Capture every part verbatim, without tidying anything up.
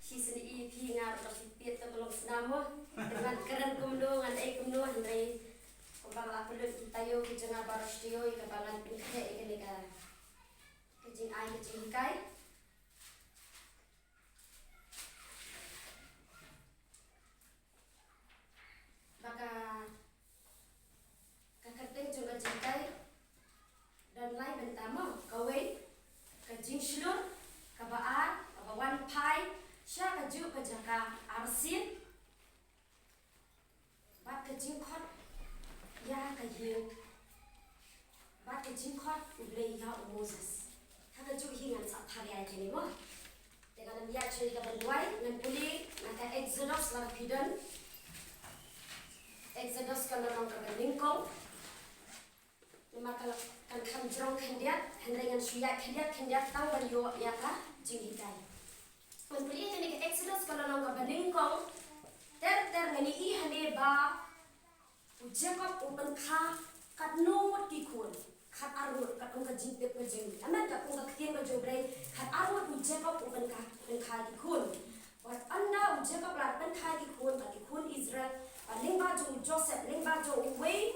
Shisien i phi nga ruh la phi peit to ka long sna mo. Te ngan kren kumno, ngan ai kumno, hynrei kumba nga la pynlut ki taïew ki jong nga baroh shi taïew ïa kaba ngan pynkhreh ïa kane ka, ka jingai ka jinghikai. Ba ka, ka kyrteng jong ka jinghikai don lai bynta mo, kawei, ka jingshlur, kaba ar, kaba wan phai sha kajuh ka jaka arsien, bad ka jingkhot ïa ka ïing, bad ka jingkhot U Blei ïa u Moses. Ha kajuh hi ngan sa phah ïa kine mo. Te ngan ym ïaid shuh ïa kaba duwai, ngan pule na ka Exodus, lada phi don. Exodus ka lynnong kaba nyngkong. Namar ka la, kan kham jrong khyndiat, hynrei ngan shu ïaid khyndiat khyndiat tang ban ïoh ïa ka jinghikai. Ngan pule ïa kane ka Exodus ka lynnong kaba nyngkong. Ter ter ngan ïohi hangne ba u Jakob u pynkha katno ngut ki khun, khatar ngut, katkum ka jingtip ka jong ngi. Amen, katkum ka ktien ka jong U Blei, khatar ngut u Jakob u pynkha, pynkha ki khun. Bad ynda u Jakob u la pynkha ki khun, bad ki khun Israel, bad lyngba jong u Joseph, lyngba jong uwei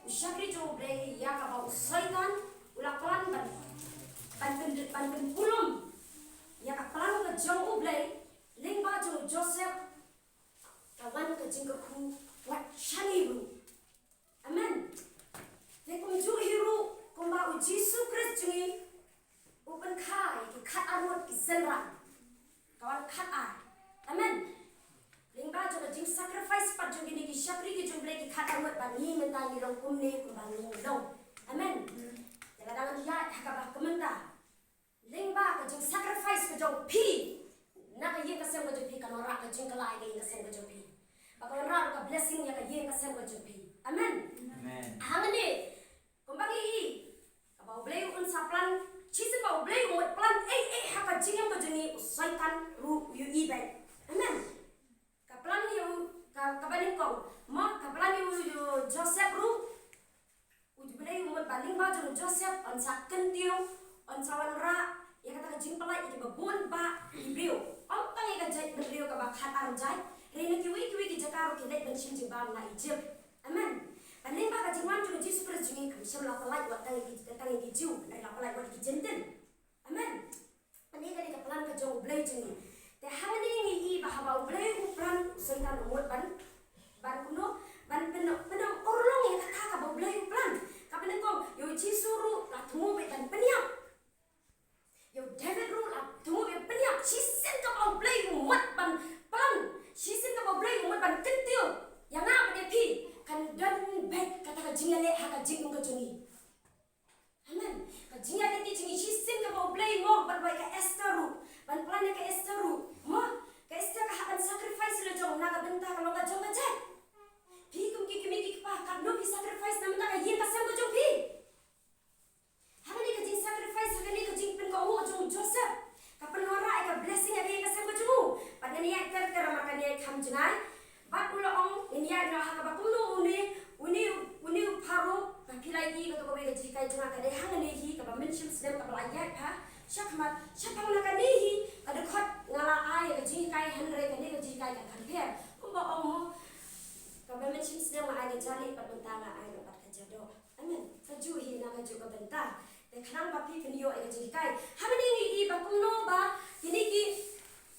u shakri jong U Blei, ïa kaba u Soitan u la plan ban, ban pyn, ban pynpulom ïa ka plan ka jong U Blei, lyngba jong u Joseph, ka wan ka jingkyrkhu wat shane ruh. Amen. Te kumjuh hi ruh, kumba u Jisu Khrist jong ngi u pynkha ïa ki khatar ngut ki synran. Ka wan khatar. Amen. Lyngba jong ka jingsacrifice pat jong kine ki shakri ki jong U Blei ki khatar ngut, bad ngi mynta ngi long kumne kumba ngi long. Amen. Te lada ngan ïaid ha kaba ka mynta, lyngba ka jingsacrifice ka jong phi, na ka ïing ka sem ka jong phi, kan wanrah ka jingkylla ïa ka ïing ka sem ka jong phi. Bad kan wanrah ka blessing ïa ka ïing ka sem ka jong phi. Amen. Amen. Hangne, kumba ngi i, kaba U Blei un sa plan, shisien ba U Blei u mut plan ei ei ha ka jingim ka jong ngi, u Soitan ruh u ïohi beit. Amen. Ka plan ïa u, ka, kaba nyngkong, mo, ka plan ïa u, u Joseph ruh, U Blei u mut ba lyngba jong u Joseph un sa kyntiew, un sa wanrah ïa kata ka jingpynlait ïa kiba bun bah ki briew. Ym tang ïa ka jaitbynriew kaba khatar jait, hynrei na kiwei kiwei ki jaka ruh ki leit ban shim jingbam na Egypt. Amen. Bad lyngba ka jingwan jong u Jisu Khrist jong ngi kam shym la pynlait wat tang ïa ki, tang ïa ki Jiw, hynrei la pynlait wat ïa ki Jentil. Amen. Kane ka dei ka plan ka jong U Blei jong ngi. Te hangne ngi i ba haba U Blei u plan, u Soitan u mut ban, ban kumno, ban pyn, pyn urlong ïa kata kaba U Blei u plan. Kaba nyngkong, ïa u Jisu ruh la thmu beit ban pynïap. Ïa u David ruh la thmu beit pynïap. Shisien kaba U Blei u mut ban plan. Shisien kaba U Blei u mut ban kyntiew ïa nga bad ïa phi, kan don beit kata ka jingïaleh ha ka jingim ka jong ngi. Amen. Ka jingïaid lynti jong ngi shisien kaba U Blei mo ban wai ka Esther ruh. Ban plan ïa ka Esther ruh. Mo, ka Esther ka hap ban sacrifice la jong na ka bynta ka long ka jong ka jait. Phi kum ki kmie ki kpa, katno phi sacrifice na bynta ka ïing ka sem ka jong phi. Hangne ka jingsacrifice, hangne ka jingpynkohnguh jong u Joseph, ka pynwanrah ïa ka blessing ïa ka ïing ka sem ka jong u. Bad ngan ïaid ter ter namar ka dei kham jngai. Bad u la ong, ngin ïaid noh ha kaba kumno une, une, une u Pharaoh, ba phi la ïohi kato kawei ka jinghikai jong nga ka dei hangne hi kaba mynshem snem kaba la ïaid bha shakhmat, shaphang na kane hi ka dkhot nga la ai ïa ka jinghikai hynrei kane ka jinghikai ka kham pher. Kumba ong mo, kaba mynshem snem nga ai ka jali bad mynta nga ai noh bad ka jadoh. Amen. Kajuh hi na kajuh ka bynta. Te khnang ba phi phin ïoh ïa ka jinghikai. Hangne ngi i ba kumno ba kine ki,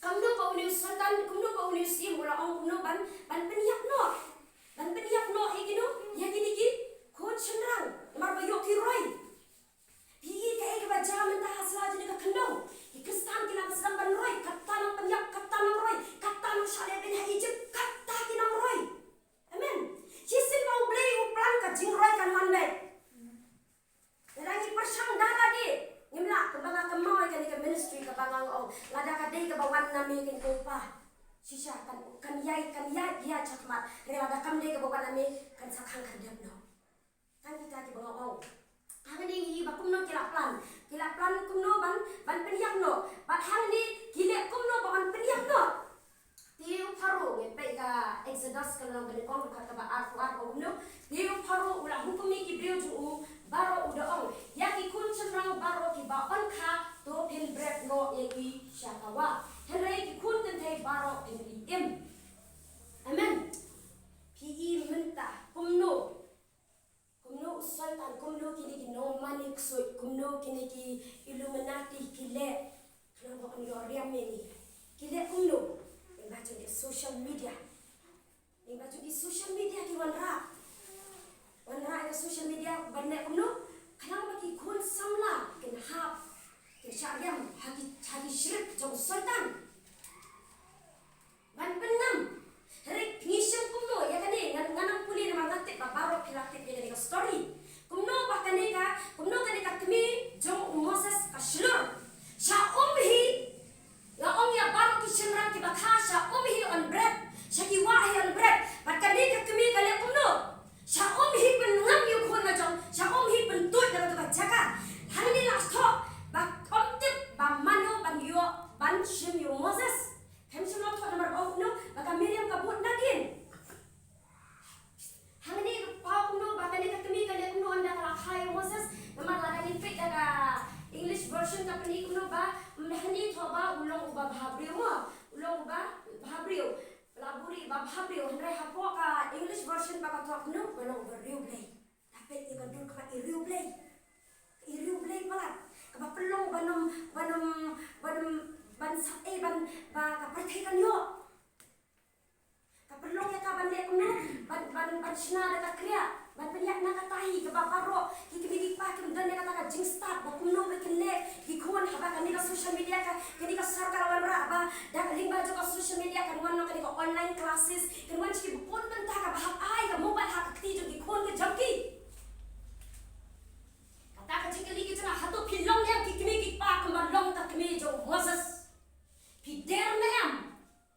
kumno ba une u Soitan, kumno ba une u Syiem u la ong kumno ban, ban pynïap noh. Ban pynïap noh ïa kino, ïa kine ki khun shynrang. Namar ba ïoh ki roi. Phi i kaei kaba jia mynta ha sla jong kane ka khyndew. Ki Khristan ki nang sdang ban roi, kata nang pynïap, kata nang roi, kata nang shah lehbeiñ ha Egypt, kata ki nang roi. Amen. Shisien ba U Blei u plan ka jingroi kan wan beit. Lada ngi pyrshang da lade, ngim lah, kumba nga kynmaw ïa kane ka ministry kaba nga ong. Lada ka dei kaba wan na me kane ka kpa, shisha kan, kan ïai, kan ïai, ïai shakhmat. Hynrei lada kam dei kaba wan na me, kan sa khang khyrdep noh. Tang kita kiba nga ong. Hangne ngi i ba kumno ki la plan. Ki la plan kumno ban, ban pynïap noh. Bad hangne ki leh kumno ba ban pynïap noh. Te u Pharaoh, ngi peit ka Exodus ka lynnong ba nyngkong, dkhot kaba arphew ar, ong kumno. Te u Pharaoh u la hukum ïa ki briew jong u baroh, u da ong, ïa ki khun shynrang baroh kiba yn kha, to phin bret noh ïa ki sha ka wah. Hynrei ki khun kynthei baroh phin ïohi im. Amen. Phi i mynta kumno, kumno u Soitan, kumno kine ki nongmane ksuid, kumno kine ki Illuminati ki leh, khnang ba kan ïoh riam ïa ngi. Ki leh kumno? Lyngba jong ki social media. Lyngba jong ki social media ki wanrah. Wanrah ïa ka social media ban leh kumno? Khnang ba ki khun samla kin hap, kin shah riam ha ki, ha ki shrip jong u Soitan. Ban pynngam. Hynrei ngi shem kumno ïa kane? Ngan, ngan ym pule namar nga tip ba baroh phi la tip ïa kane ka story. Kumno ba kane ka, kumno kane ka kmie jong u Moses ka shlur. Sha um hi, nga ong ïa baroh ki shynrang kiba kha, sha um hi on bread, sha ki wah hi on bread. Bad kane ka kmie ka leh kumno? Sha um hi pynngam ïa u khun la jong, sha um hi pyntuid na kata ka jaka. Hangne la thoh ba ym tip ba mano ban ïoh ban shim ïa u Moses. Phin shu la thoh namar ba u kumno, ba ka Miriam ka bud na kin. Hangne ka paw kumno ba kane ka kmie ka leh kumno ynda ka la kha ïa u Moses. Namar lada ngin peit da ka English version ka pyni kumno ba, mm, hangne thoh ba u long uba bhabriew mo. U long uba bhabriew. La buhrieh ba bhabriew, hynrei hapoh ka English version ba ka thoh kumno, ba long uba riewblei. Peit ïa ka dur kaba i riewblei. I riewblei palat. Kaba pynlong ban ym, ban ym, ban ym, ban sap ei ban, ba ka pyrthei kan ïoh. Ka pynlong ïa ka ban leh kumno, ban, ban, ban shna da ka kriah, ban pynïaid na ka tahi, kaba baroh ki kmie ki kpa kim don ïa kata ka jingstad ba kumno ba kin leh ki khun. Haba kane ka social media ka, kane ka sorkar wanrah ba da lyngba jong ka social media kan wan noh kane ka online classes, kan wan sha ki bun bynta, kaba hap ai ka mobile ha ka kti jong ki khun ka jong ki. Kata ka jingkylli ka jong nga, hato phi long ne em ki kmie ki kpa kumba long ka kmie jong u Moses? Phi der ne em?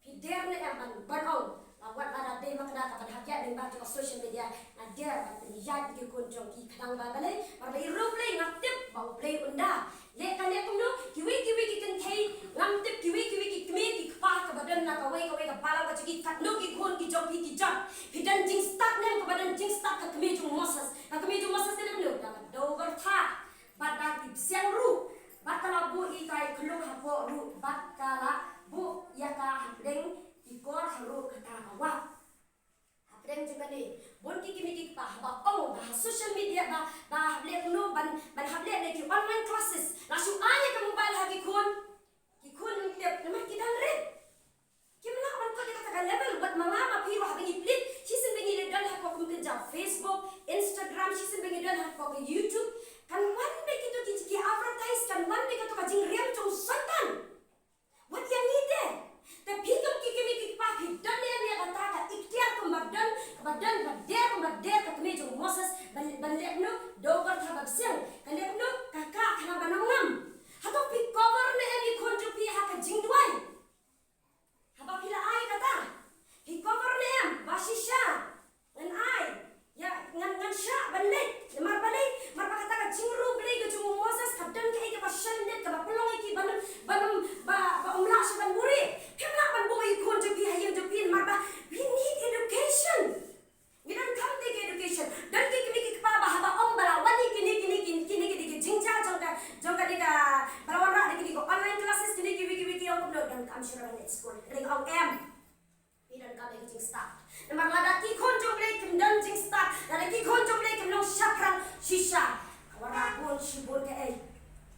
Phi der ne em ban, ban ong, la wat lada dei ma kane ka ban hap ïa lyngba jong ka social media, nga der ban pynïaid ïa ki khun jong ki, khnang ba balei? Namar ba i riewblei nga tip ba u Blei un da. Leh ka leh kumno, kiwei kiwei ki kynthei, ngam tip kiwei kiwei ki kmie ki kpa kaba don na kawei kawei ka balang ka jong ki, katno ki khun ki jong phi ki jot. Phi don jingstad ne em kaba don jingstad ka kmie jong u Moses? Ka kmie jong u Moses ka leh kumno? Da ka dew byrtha. Bad da ki bseng ruh, bad ka la buh ïa ka i khlung hapoh ruh, bad ka la buh ïa ka hapdeng i kor ha ruh kata ka wah. Hapdeng jong kane, bun ki kmie ki kpa haba ong ba ha social media ba, ba hap leh kumno ban, ban hap leh ne ki online classes. La shu ai ïa ka mobile ha ki khun. Ki khun ym tip namar ki dang rit. Kim lah ban kot ïa kata ka level, wat ma nga ma phi ruh haba ngi plie, shisien ba ngi leit don hapoh kum kynja Facebook, Instagram, shisien ba ngi don hapoh ka YouTube. Kan wan beit kito ki, ki advertise, kan wan beit kito ka jingriam jong u Soitan. Wat ïa ngi te. Te phi kum ki kmie ki kpa phi don ne em ïa kata ka iktiar kumba don, kaba don, ba der, kumba der ka kmie jong u Moses, ban, ban leh kumno, dew byrtha ba bseng. Ka leh kumno, ka kah khnang ban ym ngam. Hato phi cover ne em i khun jong phi ha ka jingduwai? Haba phi la ai kata, phi cover ne em ba shisha ngan ai, ïa, ngan, ngan shah ban leit? Namar balei? Namar ba kata ka jingriewblei ka jong u Moses ka don kaei kaba shaniah, kaba pynlong ïa ki ban, ban, ba, ba ym lah shuh ban buhrieh. Phim lah ban buh ïa ki khun jong phi ha ïing jong phi namar ba we need education. Ngi donkam te ki education. Don ki kmie ki kpa ba haba ong ba la wan ïa kine, kine, kine, kine, kine ki jingjia jong ka, jong kane ka, ba la wanrah da kine ki online classes, kine kiwei kiwei ki ong kumno, donkam shuh ban leit skul. Hynrei nga ong em. Phi donkam ïa ki jingstad. Namar lada ki khun jong U Blei kim don jingstad, lada ki khun jong U Blei kim long shaphrang shisha, ka wanrah bun shibun kaei.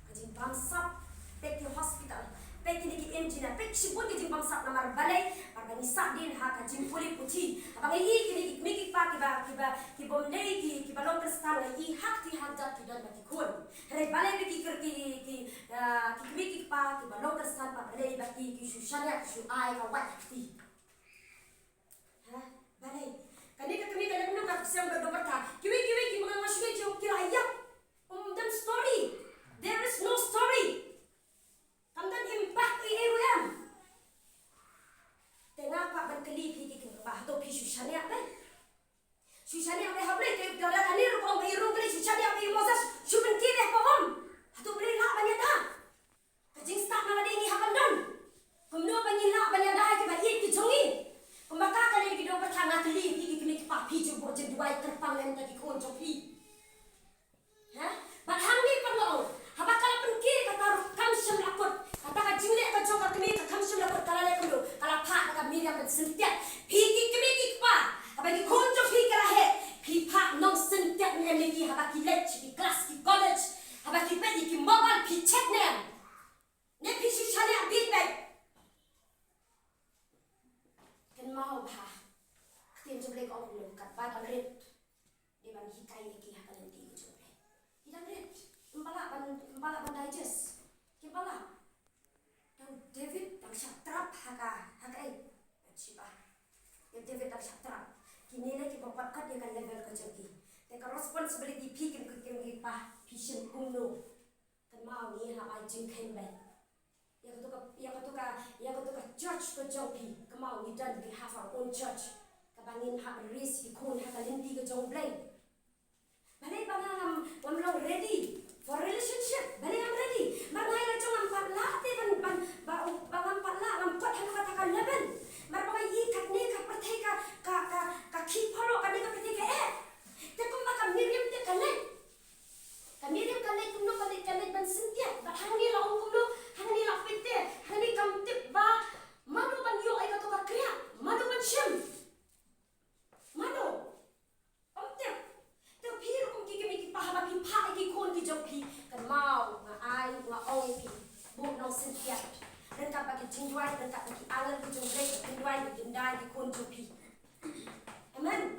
Ka jingbamsap, peit ki hospital, peit kine ki engineer, peit shibun ki jingbamsap namar balei, namar ba ngi sahdien ha ka jingpule puthi. Haba ngi ïohi kine ki kmie ki kpa kiba, kiba, ki bym dei ki, kiba long Khristan, ngi ïohi ha kti ha kjat ki don bad ki khun. Hynrei balei ba ki kir ki, ki, ah, ki kmie ki kpa kiba long Khristan pat balei ba ki, ki shu shaniah, ki shu ai ka wait ha kti. Ha? Balei? Kane ka kmie ka leh kumno, ka bseng bad ka byrtha. Kiwei kiwei ki ma nga nga shu ïohi ki la ïap. Um don story. There is no story. Kam don impact ei ei ruh em. Te nga kwah ban kylli phi ki kmie ki kpa, hato phi shu shaniah beit? Shu shaniah beit ha U Blei, te da la kane ruh ka ong ba i riewblei, shu shaniah beit ïa u Moses, shu pynkhih beit ha ka um. Hato U Blei lah ban ïada? Ka jingstad na lade ngi hap ban don. Kumno ba ngi lah ban ïada ïa kiba ïeit ki jong ngi? Kumba ka kane ka dew byrtha, nga kylli phi ki kmie ki kpa, phi ju buh jingduwai kyrpang na ka bynta ki khun jong phi? Ha? Bad hangne pat nga ong, haba ka la pynkhih kata ruh kam shym la kut. Kata ka jingleh ka jong ka kmie ka kam Ba dang rit. Dei ban hikai ïa ki ha ka lynti ka jong U Blei. Ki dang rit. Ym ba lah ban, ym ba lah ban digest. Kim ba lah. Te u David dang shah trap ha ka, ha ka ei. Bathsheba. Ïa u David dang shah trap. Kine ne kiba pat kat ïa ka level ka jong ki. Te ka responsibility phi kum ki, kum ki kpa, phi shim kumno. Kynmaw ngi hap ai jingkheiñ beit. Ïa katu ka, ïa katu ka, ïa katu ka church ka jong phi. Kynmaw ngi don, we have our own church. Kaba ngin hap raise ki khun ha ka lynti ka jong U Blei. Balei ba nga ngam, ngam long ready for relationship? Balei ngam ready? Ba nga la jong ngam pat lah te ban, ban, ba, ba ngam pat lah, ngam kot ha kata ka level. Mar ba nga ïohi katne ka pyrthei ka, ka, ka, ka khih phalok, katne ka pyrthei ka eh. Te kumba ka Miriam te ka leit. Ka Miriam ka leit kumno, ka leit, ka leit ban syntiat. Bad hangne la ong kumno, hangne la peit te, hangne kam tip ba mano ban ïoh ïa kato ka kriah, mano ban shim. Mano? Ym tip. Te phi ruh kum ki kmie ki kpa haba phi phah ïa ki khun ki jong phi, kynmaw nga ai, nga ong ïa phi, bun nong syntiat. Ryngkat bad ki jingduwai, ryngkat bad ki angel ki jong U Blei, kin duwai, kin dai ki khun jong phi. Amen.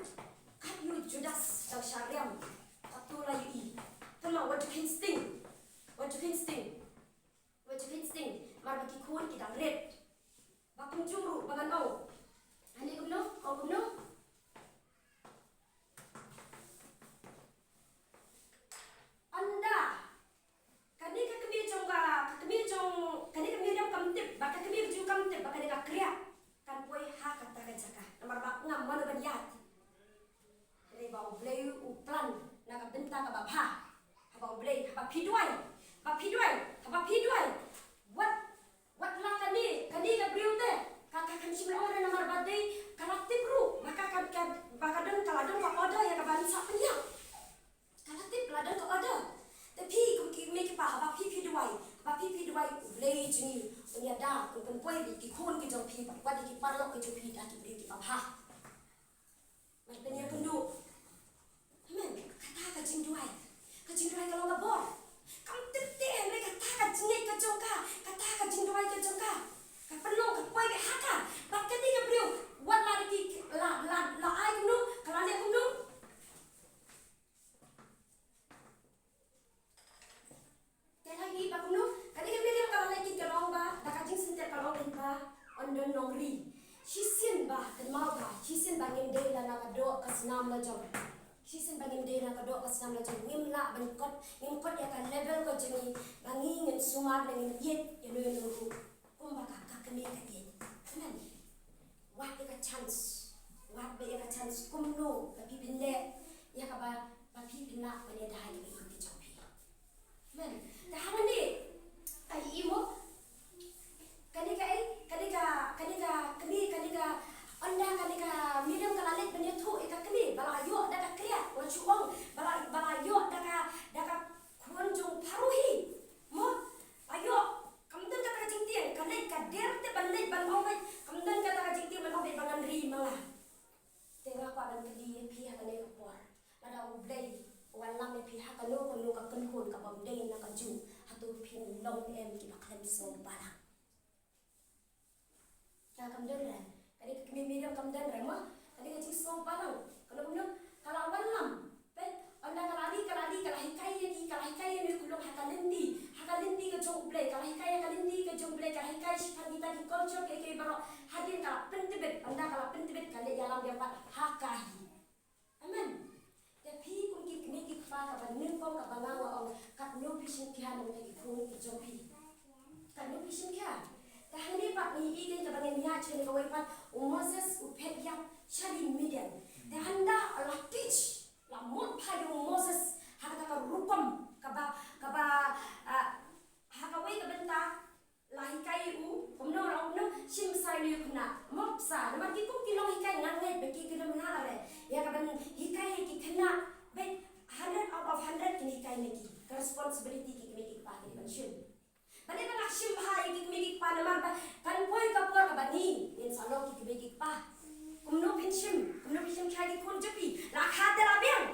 Kat ïa u Judas dang shah riam. Kato la ïohi. Kynmaw, wat ju kheiñ sting. Wat ju kheiñ sting. Wat ju kheiñ sting. Mar ba ki khun ki dang rit. Ba kumjuh ruh ba ngan ong. Ani kumno? Ong kumno? Ynda kane ka kmie jong ka, ka kmie jong, kane ka Miriam kam tip, bad ka kmie ka Jiw kam tip ba kane ka kriah kan poi ha kata ka jaka. Namar ba ngam mano ban ïaid. Hynrei ba U Blei u plan na ka bynta kaba bha. Haba U Blei, haba phi duwai, ba phi duwai, haba phi duwai. Wat, wat la kane, kane ka briew te, ka, ka, kan shim la ong re namar ba dei ka la tip ruh ba ka, ka, ka, ba ka don, ka la don ka order ïa ka ban sa pynïap. Ka la tip, la don ka order. Te phi kum ki kmie ki kpa, haba phi phi duwai, haba phi phi duwai, U Blei jong ngi un ïada, un pynpoi ïa ki khun ki jong phi, wat ïa ki paralok ki jong phi da ki briew kiba bha. Ban pynïakynduh. Amen. Kata ka jingduwai, ka jingduwai ka long ka bor. Kam tip te hynrei kata ka jingngeit ka jong ka, kata ka jingduwai ka jong ka, ka pynlong ka poi beit ha ka. Bad kane ka briew, wat la ki, la, la, la ai kumno, ka la leh kumno. Te la ïohi ba kumno, kane ka Miriam ka la leh kin ka long ba, da ka jingsyntiat ka long kin ba, yn don nongri. Shisien ba, kynmaw ba, shisien ba ngim dei la na ka doh ka snam la jong. Shisien ba ngim dei na ka doh ka snam la jong. Ngim lah ban kot, ngim kot ïa ka level ka jong ngi, ba ngi ngin sumar ne ngin ïeit ïa no ïa no ruh. Kumba ka, ka kmie ka ïeit. Amen. Wad ïa ka chance. Wad ïa ka chance kumno ba phi phin leh ïa kaba, ba phi phin lah ban ïada ïa ka ïeit ka jong phi. Amen. Te hangne, ai i mo. Kane ka ei, kane ka, kane ka kmie, kane ka, ynda kane ka Miriam ka la leit ban ïathuh ïa ka kmie, ba la ïoh da ka kriah, wat shu ong, ba la, ba la ïoh da ka, da ka khun jong u Pharaoh hi. Mo, la ïoh. Kam don kata ka jingtieng, ka leit ka der te ban leit ban ong beit, kam don kata ka jingtieng ban ong beit ba ngan ri ma nga. Te nga kwah ban kylli ïa phi ha kane ka por. Lada U Blei u wallam ïa phi ha kano kano ka kynhun kabym dei na ka Jiw, hato phin long em kiba khlem sngew balang? Ka kam don re. Kane ka kmie Miriam kam don re mo. Kane ka jingsngew balang. Kano kano ka la wallam. Peit, ynda ka la ri, ka la ri, ka la hikai ïa ki, ka la hikai ïa ki khunlung ha ka lynti, ha ka lynti ka jong U Blei, ka la hikai ha ka lynti ka jong U Blei, ka la hikai shaphang kita ki culture kiei kiei baroh. Hadien ka la pyntbit, ynda ka la pyntbit ka leit ïalam biang pat ha ka hi. Amen. Te phi kum ki kmie ki kpa kaba nyngkong kaba nga ong, katno phi shim khia na bynta ki khun ki jong phi. Katno phi shim khia. Te hangne pat ngi ïohi kaba ngin ïa shane kawei pat, u Moses u phet ïap sha ri Midian. Te ynda la teach, la mut bha ïa u Moses ha kata ka rukom kaba, kaba, ah, ha kawei ka bynta la hikai u, kumno la kumno, shim bsa ïa u khynnah, mut bsa, namar ki kum ki nonghikai ngan ngeit ba ki khlem lah re ïa kaban hikai ïa ki khynnah, bad hundred out of hundred kin hikai na ki, ka responsibility ki kmie ki kpa ki ban shim. Balei ba nga shim bha ïa ki kmie ki kpa namar ba kan poi ka por kaba ngi ngin sa long ki kmie ki kpa. Kumno phin shim, kumno phin shim khia ki khun jong phi, la kha te la biang.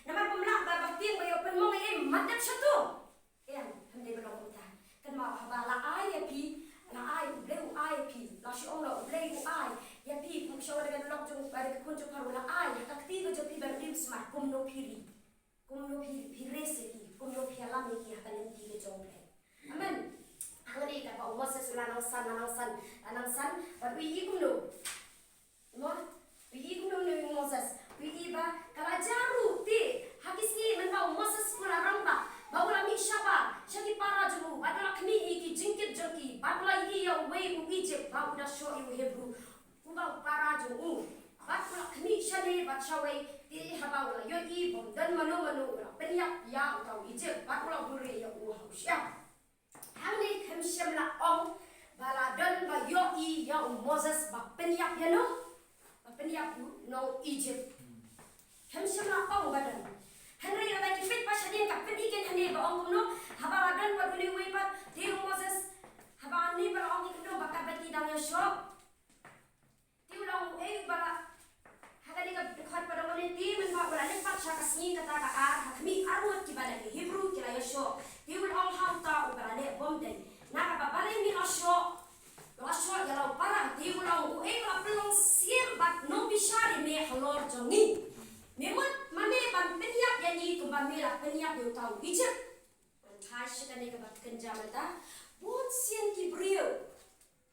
Namar kum lah ba, ba tieng ba ïoh pynmong ïa im mat dep shato. Em, hynrei ba long kumta. Kynmaw haba la ai ïa phi, la ai, U Blei u ai ïa phi. La shu ong la U Blei u ai. ïa phi, kum shong da ka lok jong, ba da ka khun jong pharwa la ai ha ka kti ka jong phi ban rim smat, kumno phi ri, kumno phi, phi res ïa ki, kumno phi ïalam ïa ki ha ka lynti ka jong U Blei. Amen. Hangne kaba u Moses u la nang san, la nang san, la nang san, bad u ïohi kumno? Mo, u ïohi kumno u Moses? U ïohi ba ka la jia ruh te ha ki sngi mynba u Moses u la rangbah, ba u la mih shabar sha ki para jong u, bad u la khmih ïa ki jingkit jong ki, bad u la ïohi ïa uwei u Egypt ba u da shoh ïa u Hebru uba u para jong u. Bad u la khmih shane bad shawei, te haba u la ïohi bym don mano mano, u la pynïap ïa uta u Egypt bad u la buhrieh ïa u ha u shyiap. Hangne khlem shym la ong ba la don ba ïohi ïa u Moses ba pynïap ïano, ba pynïap u nong Egypt. Khlem shym la ong ba don. Hynrei lada ngi peit pat shadien ka pyni kein hangne ba ong kumno, haba la don pat une uwei pat, te u Moses, haba hangne ba la ong kumno ba katba ki dang ïashoh, te u la ong uei uba la, ha kane ka dkhot ba dang ong ne, te mynba u la leit pat sha ka sngi kata ka ar, ha khmih arngut kiba na ki Hebru ki la ïashoh. Te u la ong ha uta uba la leh bymdei, na kaba balei me la shoh, la shoh ïa la u para? Te u la ong uei uba la pynlong sir bad nongbishar ïa me halor jong ngi? Me mut ma me ban pynïap ïa ngi kumba me la pynïap ïa uta u Egypt? Ngan phai sha kane kaba kynja mynta. Bun sien ki briew,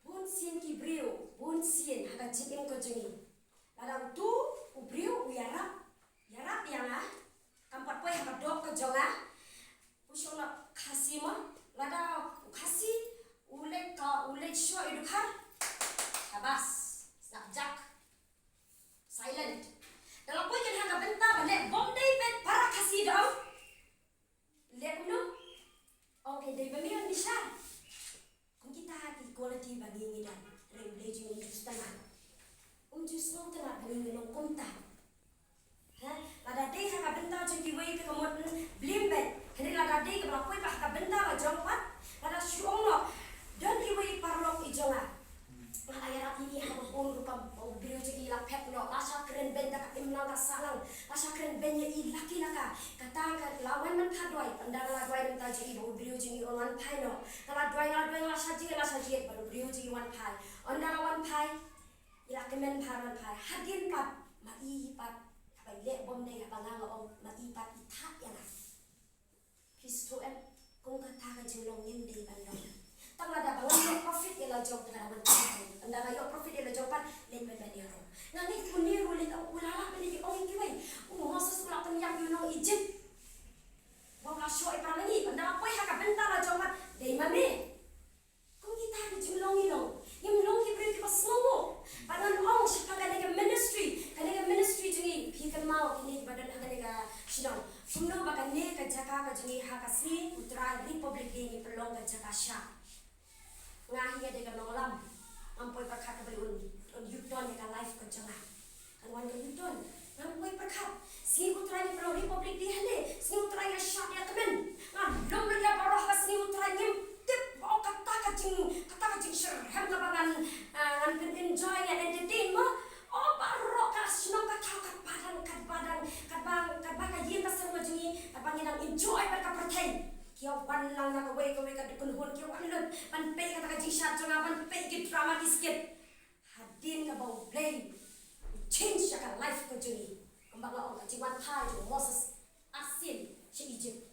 bun sien ki briew, bun sien ha ka jingim ka jong ngi. Lada utu u briew u ïarap, ïarap ïa nga, kam pat poi ha ka doh ka jong nga, u shong noh Khasi mo, lada u Khasi u leit ka, u leit shoh ïa u dkhar, shabas, sngap jak, silent. Da la poi kein ha ka bynta ba leh bymdei bad para Khasi da ong, leh kumno? Ong kein dei ba me wan bishar. Kum kita ki quality ba ngi ngi don. Hynrei U Blei jong ngi um ju sngewtynnat. Um ju sngewtynnat ba ngi ngi long kumta. Ha? Lada dei ha ka bynta jong kiwei te ka mut, hmm, blame beit. Hynrei lada dei kaba la poi pat ha ka bynta la jong pat, lada shu ong noh, don iwei i paralok i jong nga, nga la ïarap ïa i ha ka bun rukom, ba u briew jong i la phet noh, la shah kren beiñ da ka imlang ka sahlang, la shah kren beiñ ïa i la ki la ka. Kata ka la wan ban phah duwai, ynda nga la duwai na ka bynta jong i ba u briew jong i un wan phai noh. Nga la duwai, nga la duwai, nga la shah jied, la shah jied, bad u briew jong i wan phai. Ynda la wan phai, i la kmen bha ban phai. Hadien pat, ma i pat, haba i leh bymdei, haba nga nga ong, ma i pat i thad ïa nga. Phi sngewthuh em, kum kata ka jinglong ngim dei ban long. Tang lada ba nga ïoh profit ïa la jong, tang lada ban ïoh profit ïa la jong pat, leit ban ban ïa rong. Nga ngeit une ruh leit, u la lah ban ïa ong ïa kiwei. U Moses u la pynïap ïa u nong Egypt. Ba u la shoh ïa para ngi, ynda la poi ha ka bynta la jong pat, dei ma me. Kum kita ki jinglong ngi long. Ngim long ki briew kiba sngewnguh. Bad ngan ong shaphang kane ka ministry, kane ka ministry jong ngi, phi kynmaw kine kiba don ha kane ka shnong, kumno ba kane ka jaka ka jong ngi ha ka sngi U Trai Republic Day ngi pynlong ka jaka shah. Nga hi nga dei ka nonglam, ngam poi pyrkhat kaba un, un U-turn ïa ka life ka jong nga. Kan wan ka U-turn, ngam poi pyrkhat. Sngi U Trai ngi pynlong Republic Day hangne, sngi U Trai nga shad ïa kmen. Nga lum lut ïa baroh ka sngi U Trai, ngim tip ba oh kata ka jing, kata ka jingshitrhem kaba ngan, ah, ngan pyn-enjoy, ngan entertain mo. Oh baroh ka shnong ka thaw katba dang, katba dang, katba, katba ka ïing ka sem ka jong ngi, katba ngi dang enjoy bad ka pyrthei. Ki ïa wan lang na kawei kawei ka kynhun, ki ïa wan lut ban peit kata ka jingshad jong nga, ban peit ki drama ki skit. Hadien kaba U Blei u change ïa ka life ka jong ngi. Kumba nga ong ka jingwan phai jong u Moses arsien sha Egypt.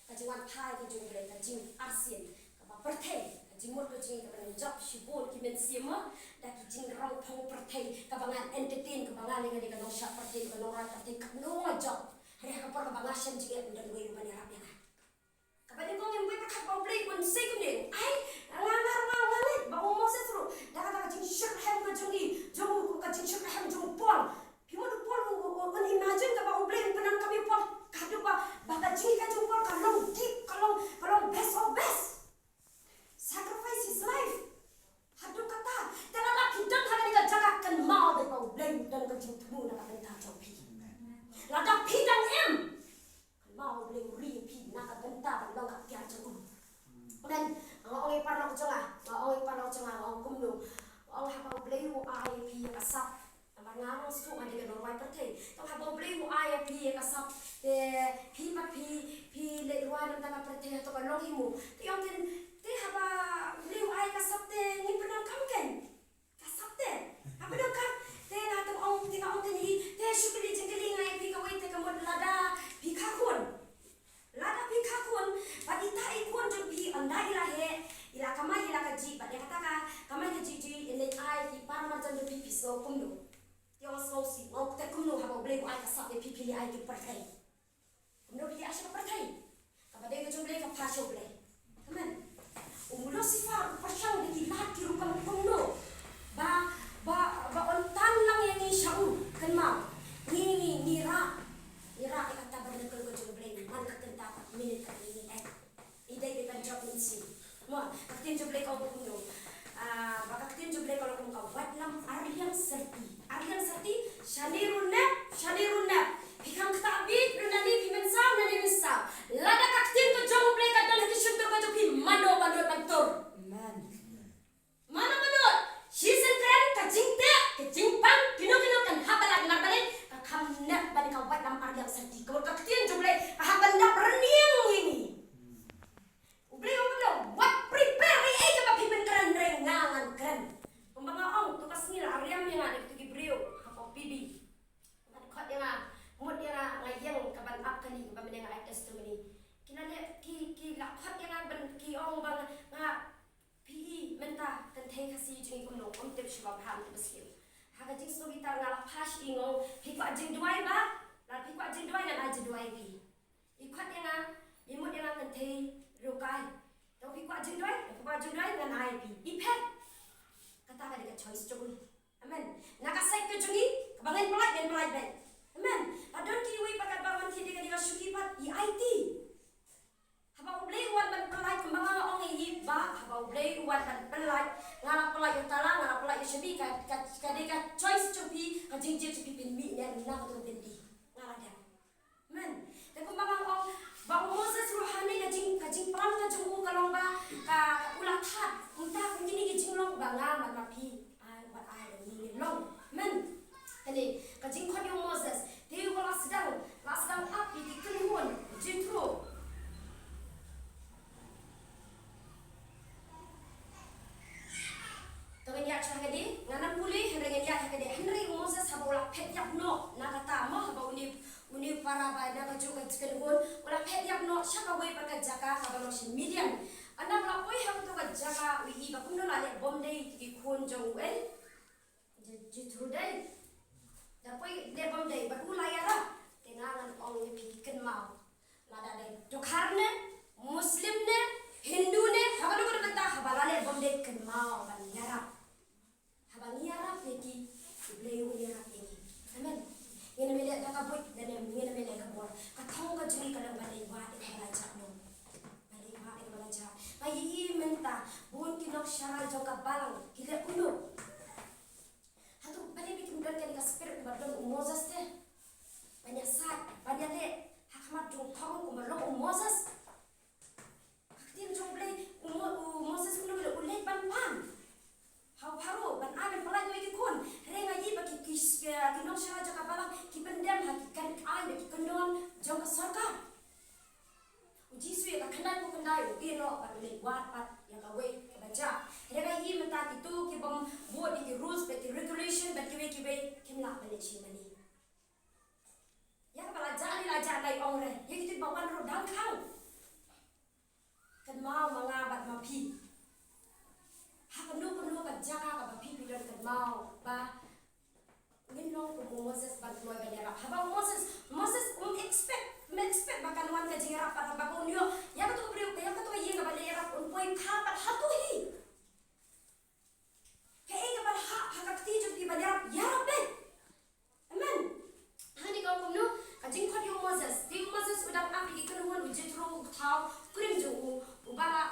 Ka jingwan phai ka jong U Blei ka jingarsien. Kaba pyrthei, ka jingmut ka jong ngi kaba nang jop shibun ki mynsiem mo, da ki jingrong phong pyrthei, kaba nga entertain, kaba nga leh nga dei ka nongshad pyrthei, ka nongrwai pyrthei, katno nga jop. Hynrei ha ka por kaba nga shem jingeh, ym don uwei ruh ban ïarap ïa nga. Kaba nyngkong ngim poi pyrkhat ba U Blei un sei kumne. Ai, nga, nga, nga, nga ngeit ba u Moses ruh, da kata ka jingshitrhem ka jong i, jong u, ka jingshitrhem jong u Paul. Phi mut u Paul u, u, u, un imagine kaba U Blei un pyndonkam ïa u Paul. Ka haduh ba, ba ka jinghikai jong u Paul ka long deep, ka long, ka long best of best. Sacrifice his life. Haduh katta. Te lada phi don ha kane ka jaka, kynmaw ba U Blei u don ka jingthmu na ka bynta jong phi. Lada phi dang im, kynmaw U Blei u ri ïa phi na ka bynta ban long ka tiar jong u. Amen. Nga ong ïa paralok jong nga, nga ong ïa paralok jong nga, nga ong kumno. Nga ong haba U Blei u ai ïa phi ïa ka sap. Namar nga ruh nga sngewthuh nga dei ka nongrwai pyrthei. Tang haba U Blei u ai ïa phi ïa ka sap, te phi pat phi, phi leit rwai na bynta ka pyrthei, hato ka long hi mo? Te ong kein, te haba U Blei u ai ka sap te ngin pyndonkam kein. Ka sap te. Haba dang So kumno? Te ong sngewsih, ong te kumno haba U Blei u ai ka sap ïa phi, phi leit ai ki pyrthei. Kumno phi leit ai sha ka pyrthei? Kaba dei ka jong U Blei ka phah sha U Blei. Amen. U Lucifer u pyrshang da ki lad ki rukom kumno ba, ba, ba un tan lang ïa ngi sha u. Kynmaw, ngi, ngi, ngi rah, ngi rah ïa ka tabernacle ka jong U Blei man ka kynta pat minit ka ngi ngi dei. I dei ban jop mynsiem. Mo, ka ktien jong U Blei ka ong kumno? Ah, ba ka ktien jong U Blei ka ong kumno, ka waitlam arliang syrti. Arliang syrti, shane ruh nep, shane ruh nep. Phi kham ktah bieit ruh, nangne phi mynsaw, nangne mynsaw. Lada ka ktien ka jong U Blei ka don ha ki shyntur ka jong phi, mano mano ban tur. Amen. Mano mano, shisien kren, ka jingteh, ka jingpang, kino kino kan hap ban lait, namar balei? Ka kham nep ban ka waitlam arliang syrti. Ka mut ka ktien jong U Blei ka hap ban lap rynïeng ïa ngi. U Blei u ong kumno, wat prepare ei ei kaba phi ban kren, hynrei nga ngan kren. Kumba nga ong, to ka sngi la riam ïa nga da kito ki briew ha P B. Ngan khot ïa nga, mut ïa nga, nga ïeng kaban ap kali, kaba mynne nga ai testimony. Ki la leh, ki, ki la khot ïa nga ban, ki ong ba nga, nga, phi i mynta kynthei Khasi jong ngi kumno, ym tip shuwa bha, ym tip ba sniew. Ha ka jingsngew bitar nga la phah sha i, nga ong, phi kwah jingduwai ba? Lada phi kwah jingduwai ngan ai jingduwai ïa phi. I khot ïa nga, i mut ïa nga kynthei riew kai. Te phi kwah jingduwai, phi kwah jingduwai ngan ai ïa phi. I phet. Kata ka dei ka choice jong u. Amen. Na ka side ka jong ngi, kaba ngin pynlait, ngin pynlait beit. Amen. Ba don kiwei pat katba wan thied ïa kane ka shuki pat, i aiti. Haba U Blei u wan ban pynlait, kumba nga ong ïa i ba, haba U Blei u wan ban pynlait, nga la pynlait ïa u tala, nga la pynlait ïa u shabi, ka, ka, ka dei ka choice jong phi, ka jingjied jong phi, phin mih ne em na kato ka byndi. Nga la dep. Amen. Te kumba nga ong, ba u Moses ruh hangne ka jing, ka jingplan ka jong u ka long ba, ka, ka u la thad, kumta kum kine ki jinglong ba nga bad ma phi, ai, wat ai ba ngi long. Amen. Kane, ka jingkhot ïa u Moses, te u la sdang, la sdang ap ïa ki kynhun, Jethro. To ngin ïaid sha kane, ngan ym pule, hynrei ngin ïaid sha kane, hynrei u Moses haba u la phet ïap noh, na kata mo haba une, une u para ba na kajuh ka kynhun, u la phet ïap noh, sha kawei pat ka jaka, kaba long sha Midian. Ynda u la poi ha kato ka jaka, u ïohi ba kumno la leh bymdei ki khun jong u, eh? Ju-, Jethro dei. Da poi leh bymdei, bad u la ïarap, te nga ngan ong ïa phi kynmaw. Lada dei Dkhar ne, Muslim ne, Hindu ne, ha kano kano ka bynta haba la leh bymdei kynmaw ban ïarap. Haba ngi ïarap ïa ki, U Blei un ïarap ïa ngi. Amen. Ngin ym leh da ka buit, lane ngin ym leh ka bor. Ka thong ka jong ngi ka long ban leh wad ïa kaba la jah noh. Ban leh wad ïa kaba la jah. Nga ïohi mynta, bun ki nongshakri jong ka balang, ki leh kumno. Hato balei ba kim don kane ka spirit ba don u Moses te? Ban ïasaid, ban ïaleh ha khmat jong u Pharao kumba long u Moses. Ka ktien jong U Blei, u Mo-, u Moses kumno u leit ban pan ha u Pharao, ban ai ban pynlait noh ïa ki khun. Hynrei nga ïohi ba ki, ki, ki nongshakri jong ka balang ki pyndem ha ki kan, ai ba ki kyndon jong ka sorkar. U Jisu ïa ka khyndai phew khyndai u ïeh noh bad u leit wad pat ïa kawei kaba jia. Hynrei nga ïohi mynta kito ki bym bud ïa ki rules bad ki regulation bad kiwei kiwei kim lah ban leit sha mane. Ïa kaba la jia ne la jia, la ong re ïa kito ba wan ruh dang khang. Kynmaw ma nga bad ma phi. Ha kano kano ka jaka kaba phi phi don, kynmaw ba ngin long kum u Moses ban kloi ban ïarap. Haba u Moses, Moses um expect, um expect ba kan wan ka jingïarap pat, haba un ïoh ïa kato ka briew, ïa kato ka ïing kaba la ïarap, un poi kha pat hato hi. Kaei kaba la hap ha ka kti jong phi ban ïarap, ïarap beit. Amen. Hangne ka ong kumno, ka jingkhot ïa u Moses. Te u Moses u dang ap ïa ki kynhun, u Jethro u thaw kurim jong u, uba la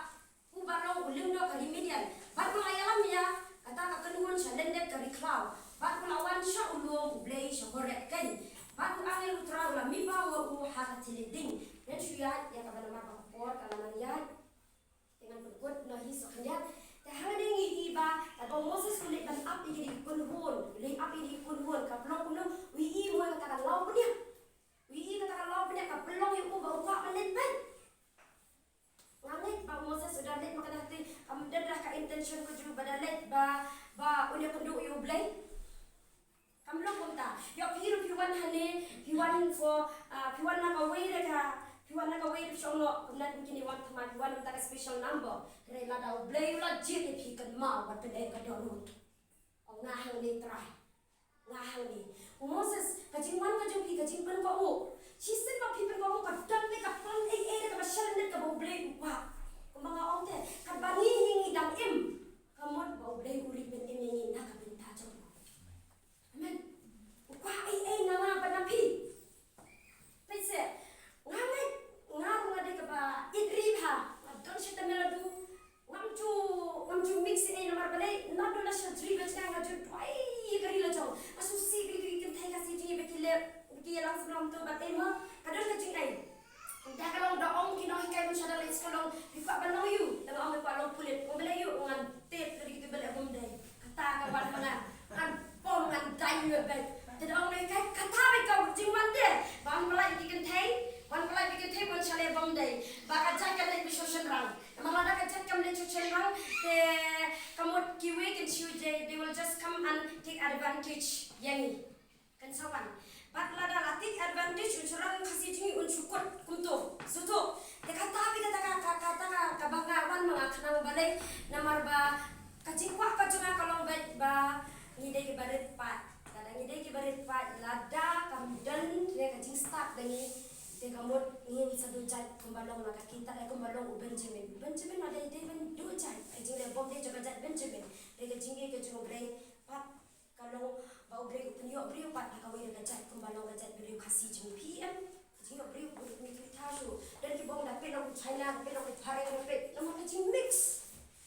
Uba long u lyngdoh ka ri Midian. Bad u la ïalam ïa kata ka kynhun sha lyndet ka ri khlaw. Bad u la wan sha u lum U Blei sha Horeb keiñ. Bad u angel U Trai u la mihpaw ïa u ha ka thylliej ding. Ngan shu ïaid ïa kaba namar ba ka por ka la nang ïaid. Te ngan pynkut noh hi sa khyndiat. Te hangne ngi i ba, katba u Moses u leit ban ap ïa ki kynhun. U leit ap ïa ki kynhun. Ka pynlong kumno, u i mo kata ka law bniah. U i kata ka law bniah ka pynlong ïa u ba u kwah ban leit beit. Nga ngeit ba u Moses u da leit ma ka da te, kam da da ka intention ka jong u ba da leit ba, ba un ïakynduh ïa U Blei. Kam long kumta. Ïoh phi ruh phi wan hangne, phi wan for, ah, phi wan na kawei re ka, phi wan na kawei re shong noh, kumne kum kine wan thymmai, phi wan na ka special number. Hynrei lada U Blei u la jied ïa phi, kynmaw wat pyneh ka dohnud. Ong nga hangne Trai. Nga hangne, u Moses, ka jingwan ka jong phi, ka jingpynkohnguh. Shisien ba phi pynkohnguh, ka don te ka plan ei ei kaba shalyndet kaba U Blei u kwah. Kumba nga ong te, katba ngi hi ngi dang im, ka mut ba U Blei u ri pynim ïa ngi na ka bynta jong u. Amen. U kwah ei ei na nga bad na phi. Peit se, nga ngeit, nga ruh nga dei kaba ïeit ri bha, nga don sha Tamil Nadu, ngam ju, ngam ju mix ei ei namar balei, naduh lashai jri ba jngai nga ju duwai ïa ka ri la jong. Nga sngewsih ïa ki kynthei Khasi jong ngi ba ki leh, ba ki ïalang sngewbha to bad ei mo, ka don ka jingaiñ. Da ka long da ong ki nonghikai mynshwa da leit skul long, phi kwah ban long aïu? Da nga ong phi kwah long pulit. Ong balei aïu? Ngan tied ïa kito ba leh bym dei. Kata ka wan ma nga. Ngan pom ngan dai ïa bad. Te da ong nonghikai kata ba ka jingwan te. Ban pynlait ki kynthei, ban pynlait ki kynthei ban sha leh bym dei. Ba ka jait kan leit bishar shynrang. Namar lada ka jait kam leit bishar shynrang te ka mut kiwei kin shu je, they will just come and take advantage ïa ngi. Kan sa wan. Bad lada la take advantage un shu rang Khasi jong ngi un shu kut kumto. Shuh to. Te kata bha kata ka, ka, kata ka, kaba nga wan ma nga khnang balei namar ba ka jingkwah ka jong nga ka long ba, ba ngi dei kiba rit paid. Lada ngi dei kiba rit paid, lada kam don ne ka jingstad da ngi, te ka mut ngin sa duh jait kumba long na ka kita, eh, kumba long u Benjamin. U Benjamin lada dei ban duh jait, ka jingleh bym dei jong ka jait Benjamin. Dei ka jingïeit ka jong U Blei pat. Ka long ba U Blei u pynïoh briew pat ha kawei na ka jait kumba long ka jait briew Khasi jong ngi. Phi em, ka jingïoh briew u pynïoh briew thaw shuh. Don kiba ong da peit long u China, da peit long u Phareng, da peit namar ka jingmix.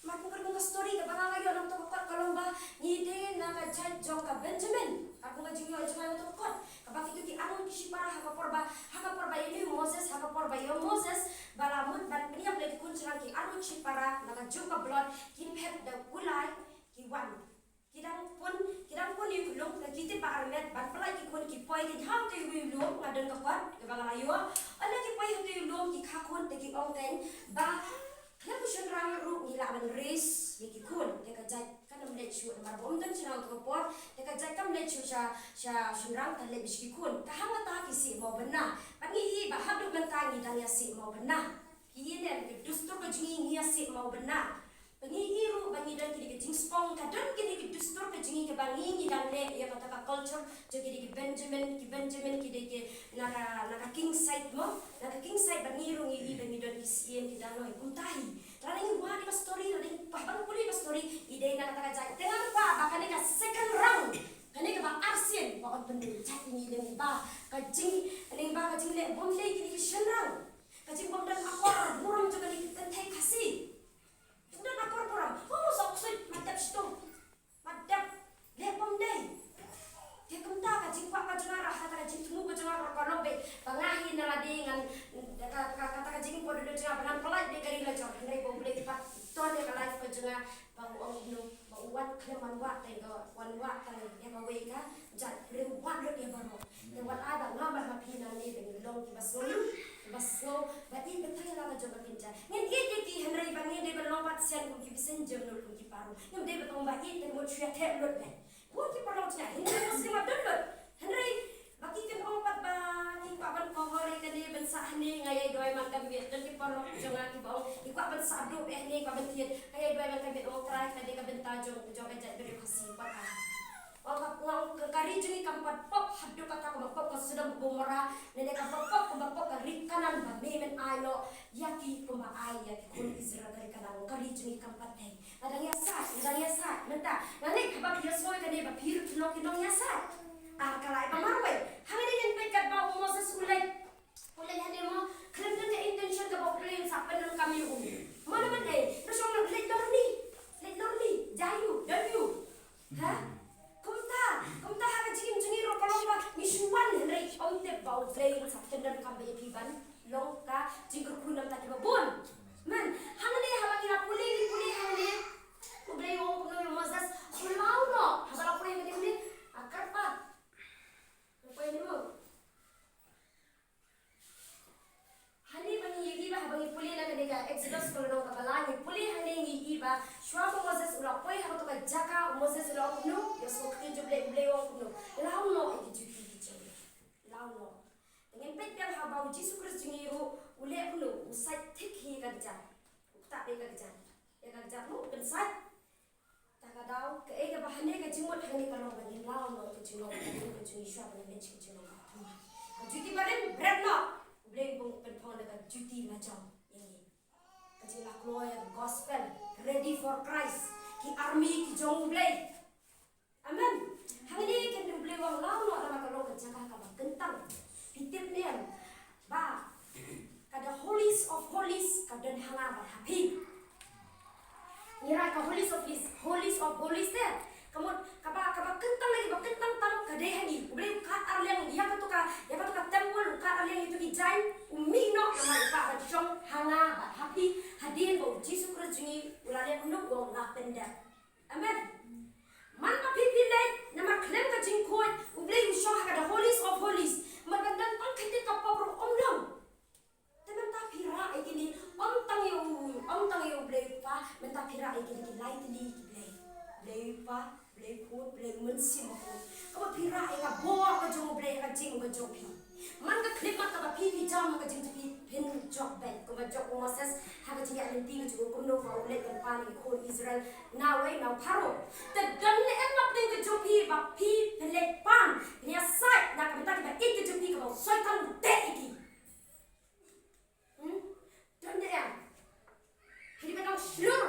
Mar kum ka story kaba nga ïoh na kato ka kot ka long ba ngi dei na ka jait jong ka Benjamin. Ka kum ka jingïoh jong nga na kato ka kot. Kaba kito ki arngut ki shipara ha ka por ba, ha ka por ba ïa u Moses, ha ka por ba ïa u Moses ba la mut ban pynïap ïa ki khun shynrang, ki arngut shipara na kajuh ka blot ki phet da u lai ki wan. Ki dang pun, ki dang pun ïa u khyllung, la ki tip ba armet, ban pynlait ki khun ki poi ki ha uto u lum, nga don ka kot kaba nga la ïoh. Ynda ki poi ha uto u lum ki kha khun te ki ong kein ba khlem u shynrang ruh ngi lah ban raise ïa ki khun. Te ka jait kam leit shuh namar ba ym don shynrang ha ka por. Te ka jait kam leit shuh sha, sha shynrang, ka leit beit sha ki khun. Ka hangta ki sih mawbynna. Bad ngi i ba haduh mynta ngi dang ïa sih mawbynna. Ki i ne ka dustur ka jong ngi, ngi ïa sih mawbynna. Ba ngi i ruh ba ngi don kine ki jingspong, ka don kine ki dustur ka jong ngi kaba ngi, ngi dang leh ïa kata ka culture jong kine ki Benjamin, ki Benjamin ki dei ki na ka, na ka king side mo, na ka king side ba ngi ruh ngi i ba ngi don ki siem ki danoi kumta hi. Lada ngi wad ïa ka story, lada ngi pah ban pule ïa ka story, i dei na kata ka jait. Te nga kwah ba kane ka second round, kane kaba arsien, ba yn pynbeit jait ïa ngi lyngba ka jing, lyngba ka jingleh bym dei kine ki shynrang. Ka jingbym don akor burom jong kane ka kynthei Khasi. Don akor burom. Oh, sok suit, ma dep shitom. Ma dep leh bym dei. Te kumta ka jingkwah ka jong nga ruh, kata ka jingthmu ka jong nga ruh ka long beit ba nga hi na lade ngan, ka, ka, kata ka jingkwah dei jong nga ba ngan pynlait beit ka ri la jong, hynrei ba U Blei pat ton ïa ka life ka jong nga ba u ong kumno, ba u wan khlem wan wad tang ïa ka, wan wad tang ïa kawei ka jait, hynrei u wad lut ïa baroh. Te wat ai ba nga bad ma phi nangne ba ngin long kiba sngew, kiba sngew ba ïeit beit tang ïa la ka jong ka kynja. Ngin ïeit ïa ki hynrei ba ngin dei ban long pat sian kum ki bseiñ, jemnud kum ki paro. Ngim dei ban ong ba ïeit te mut shu ïa theh lut lei. Bun ki paralok jong nga, Hindu Muslim wat don lut. Hynrei ba ki kin ong pat ba ki kwah ban cover ïa kane ban sah hangne, nga ïai duwai man ka miet. Don ki paralok jong nga kiba ong ki kwah ban sah duh eh hangne, kwah ban thied. Nga ïai duwai man ka miet, ong Trai, ka dei ka bynta jong, jong ka jaitbynriew Khasi pat. Ong ka, ong ka, ka ri jong ngi kam pat pop haduh katta kumba pop ka Sodom Gomorrah, ne dei kam pat pop kumba pop ka ri Kanaan ba me men ai noh ïa ki kumba ai ïa ki khun Israel ka ri Kanaan. Ka ri jong ngi kam pat dei. Nga dang ïasaid, nga dang ïasaid mynta. Nga ngeit haba phi ïasngew ïa kane ba phi ruh phin long ki nongïasaid. Ar kalai ba marwei. Hangne ngin peit katba u Moses u leit. U leit hangne mo, khlem don ka intention kaba U Blei un sa pyndonkam ïa u. Mo, namar ei, ka shong leit lor ni. Leit lor ni. Jai u, don u. Ha? Kumta, kumta ha ka jingim jong ngi ruh ka long ba ngi shu wan hynrei ym tip ba U Blei un sa pyndonkam beit ïa phi ban long ka jingkyrkhu na ka bynta kiba bun. Man, hangne haba ngi la pule, ngi pule hangne. U Blei u ong kumno ïa u Moses, u law noh, haba la pule hangne, a kyrpad. U pule ni mo. Hangne ba ngi ïohi ba haba ngi pule na kane ka Exodus ka lynnong kaba lai, ngi pule hangne ngi ïohi ba shuwa ba u Moses u la poi ha kato ka jaka, u Moses u la ong kumno, ïa u sngewthuh jong U Blei, U Blei u ong kumno, law noh ïa ki juti ki jong me. Law noh. Te ngin peit biang haba u Jisu Khrist jong ngi ruh u leh kumno, u sait thik hi ïa ka kjat. U ktah beit ïa ka kjat. Ïa ka kjat ruh u pynsait. Ta Ka daw, kaei kaba hangne ka jingmut hangne ka long ba ngin law noh ka jinglong ka jong ka jong Isua ba ngin leit sha ka jinglong ka. Ka juti barim bret noh. U Blei u pynphong da ka juti la jong ïa ngi. Ka jingla kloi ïa ka gospel, ready for Christ. Ki army ki jong U Blei. Amen. Hangne kan U Blei u ong law noh namar ka long ka jaka kaba kyntang. Phi tip ne em ba ka the holies of holies ka don ha nga bad ha phi. Ngi rai ka holies of holies, holies of holies te. Ka mut kaba, kaba kyntang lagi, ba kyntang tam ka dei ha ngi. U Blei u khad ar liang ïa kato ka, ïa kato ka temple, u khad ar liang ïa kito ki jain, u mih noh namar u kwah ban shong ha nga bad ha phi, hadien ba U Jisu Khrist jong ngi u la leh kumno, u ong la pyndep. Amen. Man ba phi phi leit namar khlem ka jingkhuid, U Blei u shong ha ka the holies of holies. Namar ban don tang khyndiat ka pop ruh ym long. Te mynta phi rah ïa kine, ym tang ïa u, ym tang ïa U Blei u Kpa, mynta phi rah ïa kine ki lai tylli ki blei. Blei u Kpa, Blei u Khun, Blei u Mynsiem Bakhuid. Kaba phi rah ïa ka bor ka jong U Blei ha ka jingim ka jong phi. Man ka khyllipmat kaba phi phi jam ha ka jingim jong phi, phin jop beit. Kumba jop u Moses ha ka jingïaid lynti ka jong u, kumno ba u leit ban pan ïa ki khun Israel nawei na u Pharaoh. Te don ne em na pdeng ka jong phi ba phi phin leit pan, phin ïasaid na ka bynta kiba ïeit ka jong phi, kaba u Soitan u teh ïa ki. Hmm? Don ne em? Phi dei ban long shlur.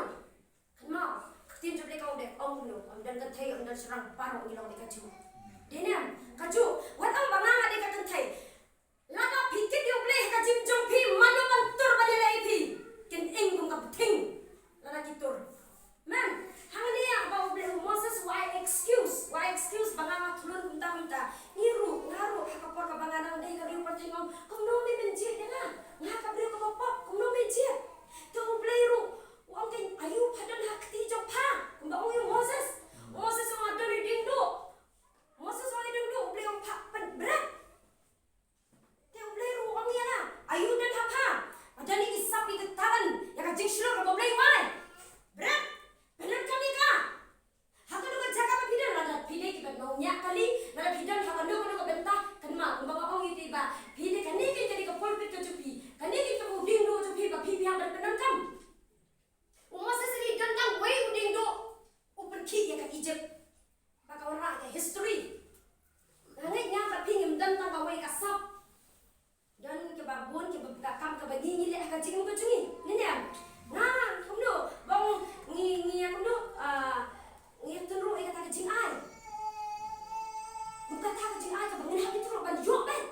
Kynmaw, ka ktien jong U Blei ka ong dei, ong kumno, ym don kynthei, ym don shynrang, baroh ngi long dei kajuh. Dei ne em? Kajuh. Wat ong ba nga nga dei ka kynthei. Lada phi kit ïa U Blei ha ka jingim jong phi, mano ban tur ban ïaleh ïa phi? Kin ing kum ka bthing lada ki tur. Amen. Hangne ïa ba U Blei, u Moses u ai excuse, u ai excuse ba nga nga khlun kumta kumta. Ngi ruh, nga ruh ha ka por kaba nga dang dei ka briew pyrthei nga ong, kumno me men jied ïa nga? Nga ka briew kaba pop, kumno me jied? Te U Blei ruh u ong, kein aïu pha don ha kti jong pha? Kumba ong ïa u Moses. U Moses u ong, nga don ïa u diengduh. Moses u ong ïa u diengduh, U Blei u ong, pha pyn bret. Te U Blei ruh u ong ïa nga, aïu don ha pha? Pha don ïa ki sap, ïa ki talent, ïa ka jingshlur kaba U Blei u ai. Bret, pyndonkam ïa ka. Ha kano ka jaka ba phi don, lada phi dei kiba nongñiah kali, lada phi don ha kano kano ka bynta, kynmaw kumba nga ong ïa phi ba phi dei, kane kein ka dei ka pulpit ka jong phi, kane kein ka dei u diengduh jong phi ba phi phi hap ban pyndonkam. U Moses u dei don tang wei u diengduh, u pynkhih ïa ka Egypt. Ba ka wanrah ka history. Nga ngeit nga bad phi ngim don tang kawei ka sap. Don kiba bun kiba, ka kam kaba ngi ngi leh ha ka jingim ka jong ngi. Ngi ne em? Nga kumno ba ong ngi, ngi ïa kumno, ah, ngi ïa tynruh ïa kata ka jingai. Kata ka jingai kaba ngin hap ïa tynruh ban ïoh beit.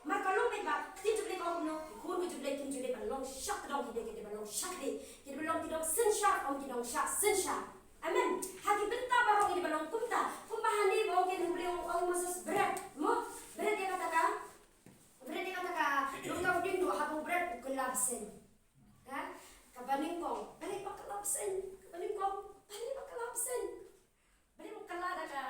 Mar ka long beit ba ka ktien jong U Blei ka ong kumno, ki khun ka jong U Blei kim ju dei ban long shah kdong, ki dei, ki dei ban long shah khlieh, ki dei ban long ki dong synshar, ym ki dong shah synshar. Amen. Ha ki bynta baroh ngi dei ban long kumta. Kumba hangne ba ong kein U Blei u ong, ong Moses, bret, mo, bret ïa kata ka, bret ïa kata ka, long ka u diengduh, haba u bret u kylla bseiñ. Ha? Kaba nyngkong, balei ba kylla bseiñ? Kaba nyngkong, balei ba kylla bseiñ? Balei ba kylla da ka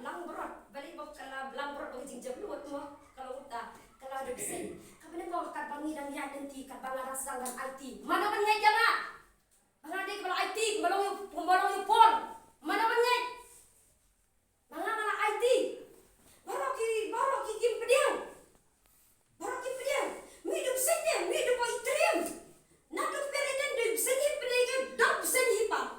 langbrot, balei ba kylla langbrot ba ka jingjop lut mo, ka long uta, kylla da bseiñ. Kaba nyngkong, katba ngi dang ïaid lynti, katba nga dang sdang ban aiti, mano ban ngeit ïa nga? Ba nga dei kaba la aiti, kumba long ïa u, kumba long ïa u Paul. Mano ban ngeit ba nga nga la aiti? Baroh ki, baroh ki kim pdiang. Baroh kim pdiang. Mih da u bseiñ ne, mih da u ba itriem. Naduh kper Eden da u bseiñ hi pdiang, da u bseiñ hi pang.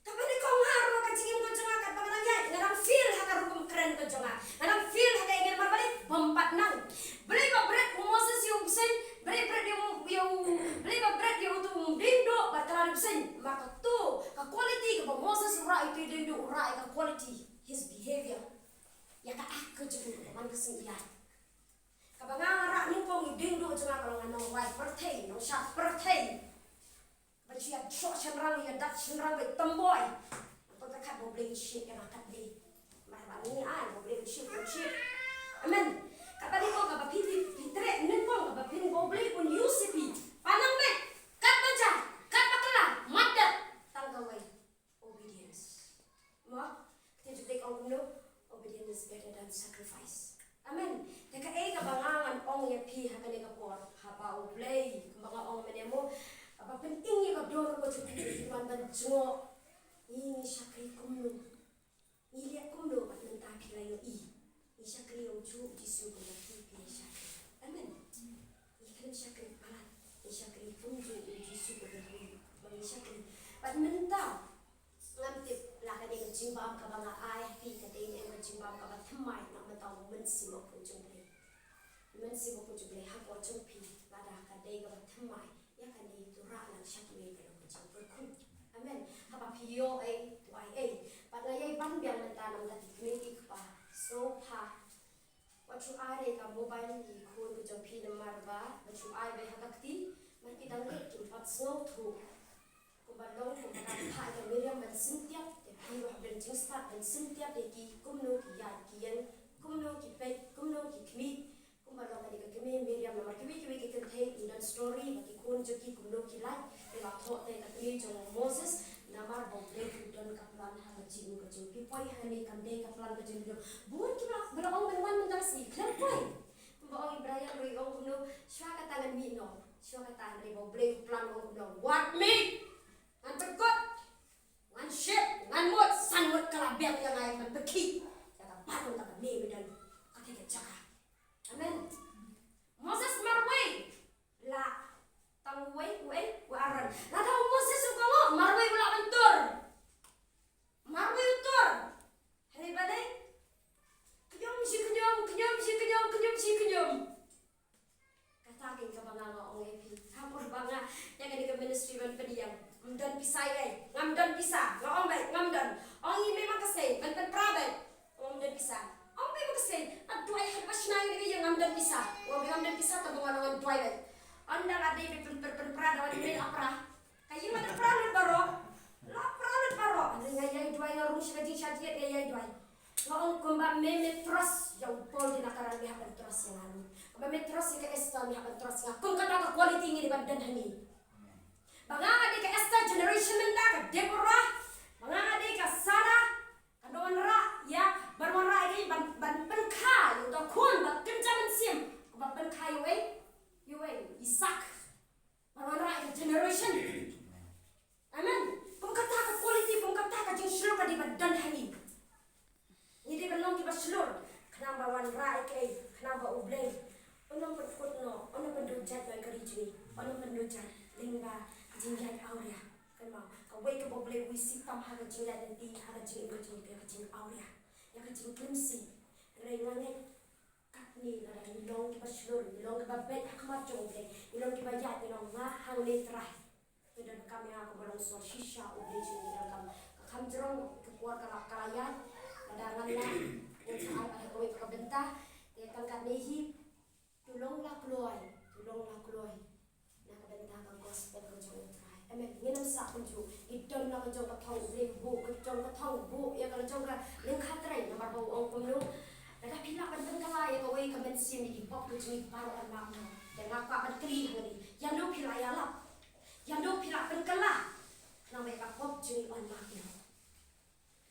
Kaba nyngkong, nga ruh ha ka jingim ka jong nga katba nga dang ïaid, nga dang feel ha ka rukom kren ka jong nga. Nga dang feel ha ka ïing, namar balei? Bym pat nang. Balei ba bret u Moses ïa u bseiñ? Balei bret ïa u, ïa u, balei ba bret ïa uto u diengduh bad kylla da u bseiñ? Namar kato ka quality kaba u Moses u rah ïa uto u diengduh, u rah ïa ka quality, his behavior. Ïa ka act ka jong u kaba man ka sngi ïa. Kaba nga nga rah nyngkong ïa u diengduh jong nga ka long nga nongrwai pyrthei, nongshad pyrthei. Ba ju ïa shoh shynrang, ïa dat shynrang, ba tomboy. Nangta kata ba U Blei u shit ïa nga kat dei. Mar ba ngi ai ba U Blei u shit, u shit. Amen. Kaba nyngkong kaba phi, phi, phi treh nyngkong kaba phin, ba U Blei un use ïa phi. Pan nang beit. Katba jia, katba kylla, mad dat. Tang kawei. Obedience. Mo? Te ju dei ka ong kumno? Obedience is better than sacrifice. Amen. Te kaei kaba nga ngan ong ïa phi ha kane ka por, haba U Blei, kumba nga ong mynne mo, haba pynim ïa ka dur ka jong phi, phi wan ban jngoh. Ngi, ngi shakri kumno? Ngi leh kumno bad mynta phi la ïohi? Ngi shakri ïa u Jisu kumba phi, phi la shakri. Amen. Ngi khlem shakri palat, ngi shakri kumjuh ïa u Jisu kumba phi, ba ngi shakri. Bad mynta ngam tip Jingbam kaba nga ai ha phi ka dei ne ka jingbam kaba thymmai na ka bynta u Mynsiem Bakhuid jong U Blei. U Mynsiem Bakhuid jong U Blei ha ka jong phi lada ka dei kaba thymmai ïa kane, to rah lang sha kiwei ka long ka jingpyrkhu. Amen. Haba phi ïoh ei, duwai ei. Bad nga ïai ban biang mynta namar ki kmie ki kpa, sngewbha, wat shu ai ka mobile ïa ki khun ka jong phi namar ba, wat shu ai beit ha ka kti, namar ki dang rit kim pat sngewthuh. Kumba long kumba ka phah ïa ka Miriam ban syntiat, te phi ruh hap don jingstad ban syntiat ïa ki kumno ki ïaid ki ïeng, kumno ki peit, kumno ki khmih. Kumba long kane ka kmie Miriam namar kiwei kiwei ki kynthei ki don story ba ki khun jong ki kumno ki lait, te la thoh te ka kmie jong u Moses, namar ba U Blei u don ka plan ha ka jingim ka jong phi. Poi hangne kam dei ka plan ka jong phi. Bun kiba la ong ban wan mynta ka sngi khlem poi. Kumba ong i Brian ruh i ong kumno, shuwa kata ngan mih noh. Shuwa kata, hynrei ba U Blei u plan u ong kumno, wat mih. Ngan pynkut, ngan shit, ngan mut, san ngut ka la biang ïa nga ban pynkhih ïa ka bathroom kata, me me don kata ka jaka. Amen. Moses marwei la tang uwei, uwei, u Aaron. Lada u Moses u kohnguh, marwei u lah ban tur. Marwei u tur. Hynrei balei? Khñium shi khñium, khñium shi khñium, khñium shi khñium. Kata kein kaba nga nga ong ïa phi. Ha por ba nga ïa kane ka ministry ban pdiang, ngam don pisa ei, ngam don pisa. Nga ong beit ngam don. Ong i mei ma ka sei ban pynpra beit. Ngam don pisa. Ong mei ma ka sei, nga duwai ha kaba shna ïa kane ka ïing, ngam don pisa. Ong mei ngam don pisa, tang ba nga ong ngan duwai beit. Ynda la dei ban pyn, pyn, pynpra da wan mei la pra. Ka ïing la pra lut baroh. La pra lut baroh. Nga ïai duwai, nga rung sha ka jingshah jingit, nga ïai duwai. Nga ong kumba me me trust ïa u Paul Dina Karan, me hap ban trust ïa nga ruh. Kumba me trust ïa ka Esther, me hap ban trust ïa nga. Kum kata ka quality ngi dei ban don hangne. Ba nga nga dei ka Esther generation mynta, ka Deborah. Ba nga nga dei ka Sarah. Ka nongwanrah ïa, ban wanrah ïa ka, ban, ban pynkha ïa uta u khun ba kynja mynsiem. Kumba pynkha ïa uei, ïa uei, Isaac. Ban wanrah ïa ka generation. Amen. Kum kata ka quality, kum kata ka jingshlur ka dei ban don ha ngi. Ngi dei ban long kiba shlur, khnang ba wanrah ïa kaei, khnang ba U Blei un ym pynkut noh, un ym pynduh jait noh ïa ka ri jong ngi, un ym pynduh jait lyngba ka jingïaid awria. Kynmaw, kawei kaba U Blei u isih tam ha ka jingïaid lynti, ha ka jingim ka jong ngi, ka jingawria, ïa ka jingklim sih. Hynrei nga ngeit katne lada ngi long kiba shlur, ngi long kiba beit ha khmat jong U Blei, ngi long kiba ïaid, ngi long, nga hangne Trai. Ngi donkam ïa nga kumba long sor shisha, U Blei jong ngi donkam. Ka kham jrong, ka por ka la, ka la ïaid, lada ngan lah, ngan sa ai pat ha kawei pat ka bynta. Te tang katne hi, to long la kloi, to long la kloi na ka bynta ka gospel ka jong U Trai. Amen. Ngin ym sah kumjuh. Ngi don la ka jong ka thong, U Blei buh ka jong ka thong, buh ïa ka la jong ka lyngkha trei, namar ba u ong kumno. Lada phi lah ban pynkylla ïa kawei ka mynsiem ïa ki pop ka jong ngi baroh, ym map noh. Te nga kwah ban kylli hangne, ïano phi la ïalap? Ïano phi la pynkylla? Khnang ba ïa ka pop jong ngi un map noh.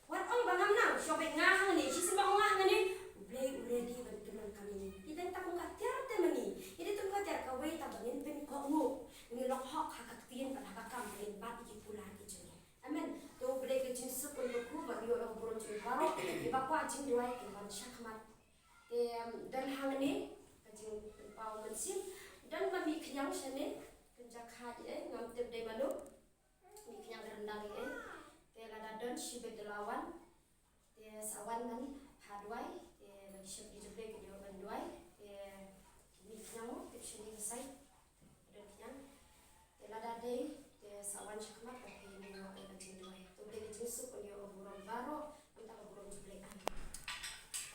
Wat ong ba ngam nang, shuwa beit nga hangne, shisien ba ong nga hangne, U Blei u ready ban pyndonkam ïa ngi. Ngi dei tang kum ka tiar te ma ngi. Ngi dei tang kum ka tiar, kawei tang ba ngin pynkohnguh, ngin long hok ha ka ktien bad ha ka kam, ba ngin bat ïa ki pula ki jong ngi. Amen. To U Blei ka jingsuk un kyrkhu ban ïoh la ka burom jong ngi baroh. Ngi ba kwah jingduwai kin wan shakhmat. Te, em, don hangne ka jingpynpaw mynsiem. Don ma Mihkhñiang shane, kynja kha ïa ei, ngam tip dei mano. Mihkhñiang ka ryndang ïa ei. Te lada don shibit da la wan. Te sa wan ban phah duwai. Te ba ki shakri jong U Blei ki dei ban duwai. Te Mihkhñiang mo, tip shane ka sait. Don khñiang. Te lada dei, te sa wan shakhmat ban